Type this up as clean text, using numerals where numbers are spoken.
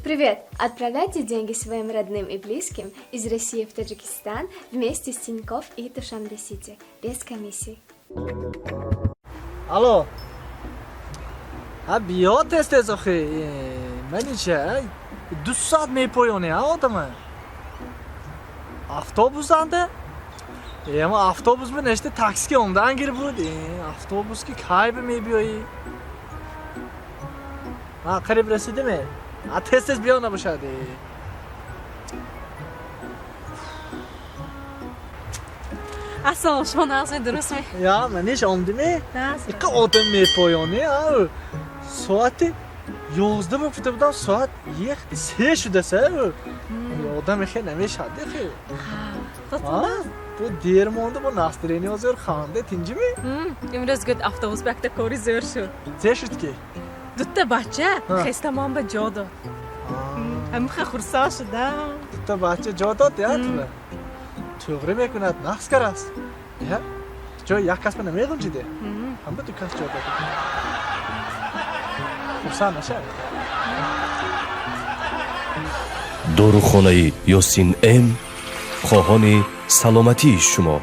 Привет! Отправляйте деньги своим родным и близким из России в Таджикистан вместе с Тинькофф и Душанбе Сити без комиссий. Алло. Ҳа, биё тез тез охи. Манича 2 соат мепоёне а одама. Автобусанда? Ама автобус ба нешта, такси ки омдан гир буд. Автобус ки кай ба мебиёӣ? Ҳа, қариб расидиме? А тез тез биё набошад. Ассалом, шумо нағзми, дурустми? Я, маниш омдиме? Иқа одам мепоёне, а? Соати 11 гуфта будам, соат ехти се шудаса. Одам хе намешад хе. Бо дер монда, бо настроение зӯр, ханде, тинҷими? Имрӯз гӯд автобус ба якта кори зӯр шуд. Зе шуд ки? Дутта бача хестамон ба ҷо дод. Ҳамиха хурсанд шудам. Дутта бача ҷо дод, я тура? Туғри мекунад, нақс караст. Я? Ҷои як касба намеғунҷиде? Ҳама ду кас ҷо дод. Хурсанд нашавед. Дорухонаи Ёсин М хоҳони саломатии шумо.